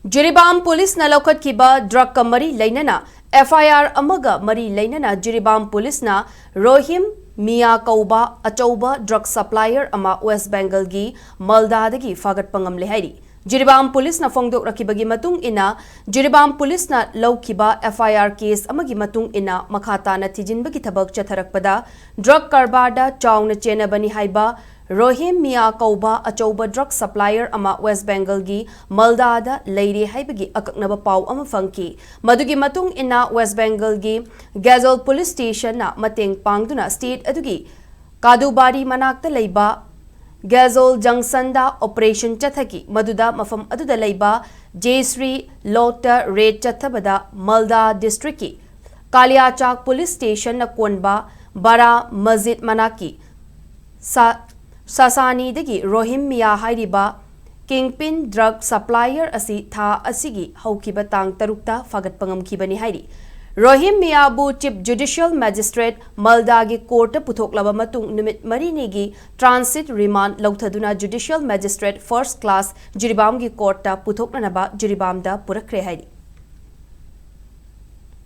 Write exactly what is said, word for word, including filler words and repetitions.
ꯖꯤꯔꯤꯕꯥꯝ ꯄꯨꯂꯤꯁꯅ ꯂꯧꯈꯠꯈꯤꯕ ꯗ꯭ꯔꯒꯀ ꯃꯔꯤ ꯂꯩꯅꯅ ꯑꯦꯐ ꯑꯥꯏ ꯑꯥꯔ ꯑꯃꯒ ꯃꯔꯤ ꯂꯩꯅꯅ ꯖꯤꯔꯤꯕꯥꯝ ꯄꯨꯂꯤꯁꯅ ꯔꯣꯍꯤꯝ ꯃꯤꯌꯥ ꯀꯧꯕ ꯑꯆꯧꯕ ꯗ꯭ꯔꯒ ꯁꯄ꯭ꯂꯥꯏꯌꯔ ꯑꯃ ꯋꯦꯁ ꯕꯦꯡꯒꯜꯒꯤ ꯃꯜꯗꯥꯗꯒꯤ ꯐꯥꯒꯠꯄ ꯉꯝꯂꯦ ꯍꯥꯏꯔꯤ꯫ ꯖꯤꯔꯤꯕꯥꯝ ꯄꯨꯂꯤꯁꯅ ꯐꯣꯡꯗꯣꯛꯂꯛꯈꯤꯕꯒꯤ ꯃꯇꯨꯡ ꯏꯟꯅ, ꯖꯤꯔꯤꯕꯥꯝ ꯄꯨꯂꯤꯁꯅ ꯂꯧꯈꯤꯕ ꯑꯦꯐ ꯑꯥꯏ ꯑꯥꯔ ꯀꯦꯁ ꯑꯃꯒꯤ ꯃꯇꯨꯡ ꯏꯟꯅ ꯃꯈꯥ ꯇꯥꯅ ꯊꯤꯖꯤꯟꯕꯒꯤ ꯊꯕꯛ ꯆꯠꯊꯔꯛꯄꯗ, ꯗ꯭ꯔꯒ ꯀꯔꯕꯥꯔꯗ ꯆꯥꯎꯅ ꯆꯦꯟꯅꯕꯅꯤ ꯍꯥꯏꯕ ꯔꯣꯍꯤꯝ ꯃꯤꯌꯥ ꯀꯧꯕ ꯑꯆꯧꯕ ꯗ꯭ꯔꯒ ꯁꯄ꯭ꯂꯥꯏꯌꯔ ꯑꯃ ꯋꯦꯁ ꯕꯦꯡꯒꯜꯒꯤ ꯃꯜꯗꯥꯗ ꯂꯩꯔꯦ ꯍꯥꯏꯕꯒꯤ ꯑꯀꯛꯅꯕ ꯄꯥꯎ ꯑꯃ ꯐꯪꯈꯤ꯫ ꯃꯗꯨꯒꯤ ꯃꯇꯨꯡ ꯏꯟꯅ ꯋꯦꯁ ꯕꯦꯡꯒꯜꯒꯤ ꯒꯦꯖꯣꯜ ꯄꯨꯂꯤꯁ ꯁ꯭ꯇꯦꯁꯟꯅ ꯃꯇꯦꯡ ꯄꯥꯡꯗꯨꯅ ꯁ꯭ꯇꯦꯠ ꯑꯗꯨꯒꯤ ꯀꯥꯗꯨꯕꯥꯔꯤ ꯃꯅꯥꯛꯇ ꯂꯩꯕ ꯒꯦꯖꯣꯜ ꯖꯪꯁꯟꯗ ꯑꯣꯄꯔꯦꯁꯟ ꯆꯠꯊꯈꯤ, ꯃꯗꯨꯗ ꯃꯐꯝ ꯑꯗꯨꯗ ꯂꯩꯕ ꯖꯦꯁ꯭ꯔꯤ ꯂꯣꯠꯇ ꯔꯦꯗ ꯆꯠꯊꯕꯗ ꯃꯜꯗꯥ ꯗꯤꯁꯇ꯭ꯔꯤꯛꯀꯤ ꯀꯥꯂꯤꯌꯥꯆꯥꯛ ꯄꯨꯂꯤꯁ ꯁ꯭ꯇꯦꯁꯟꯅ ꯀꯣꯟꯕ ꯕꯔꯥ ꯃꯁꯖꯤꯗ ꯃꯅꯥꯛꯀꯤ ꯁꯥ-, ꯁꯥꯁꯥꯅꯤꯗꯒꯤ ꯔꯣꯍꯤꯝ ꯃꯤꯌꯥ ꯍꯥꯏꯔꯤꯕ ꯀꯤꯡꯄꯤꯟ ꯗ꯭ꯔꯒ ꯁꯄ꯭ꯂꯥꯏꯌꯔ ꯑꯁꯤ ꯊꯥ ꯑꯁꯤꯒꯤ ꯍꯧꯈꯤꯕ ꯇꯥꯡ ꯇꯔꯨꯛꯇ ꯐꯥꯒꯠꯄ ꯉꯝꯈꯤꯕꯅꯤ ꯍꯥꯏꯔꯤ꯫ ꯔꯣꯍꯤꯝ ꯃꯤꯌꯥꯕꯨ ꯆꯤꯐ ꯖꯨꯗꯤꯁꯤꯌꯦꯜ ꯃꯦꯖꯤꯁꯇ꯭ꯔꯦꯠ ꯃꯜꯗꯥꯒꯤ ꯀꯣꯔꯠꯇ ꯄꯨꯊꯣꯛꯂꯕ ꯃꯇꯨꯡ ꯅꯨꯃꯤꯠ ꯃꯔꯤꯅꯤꯒꯤ ꯇ꯭ꯔꯥꯟꯁꯤꯠ ꯔꯤꯃꯥꯟꯗ ꯂꯧꯊꯗꯨꯅ ꯖꯨꯗꯤꯁꯤꯌꯦꯜ ꯃꯦꯖꯤꯁꯇ꯭ꯔꯦꯠ ꯐꯥꯔꯁꯠ ꯀ꯭ꯂꯥꯁ ꯖꯤꯔꯤꯕꯥꯝꯒꯤ ꯀꯣꯔꯠꯇ ꯄꯨꯊꯣꯛꯅꯅꯕ ꯖꯤꯔꯤꯕꯥꯝꯗ ꯄꯨꯔꯛꯈ꯭ꯔꯦ ꯍꯥꯏꯔꯤ꯫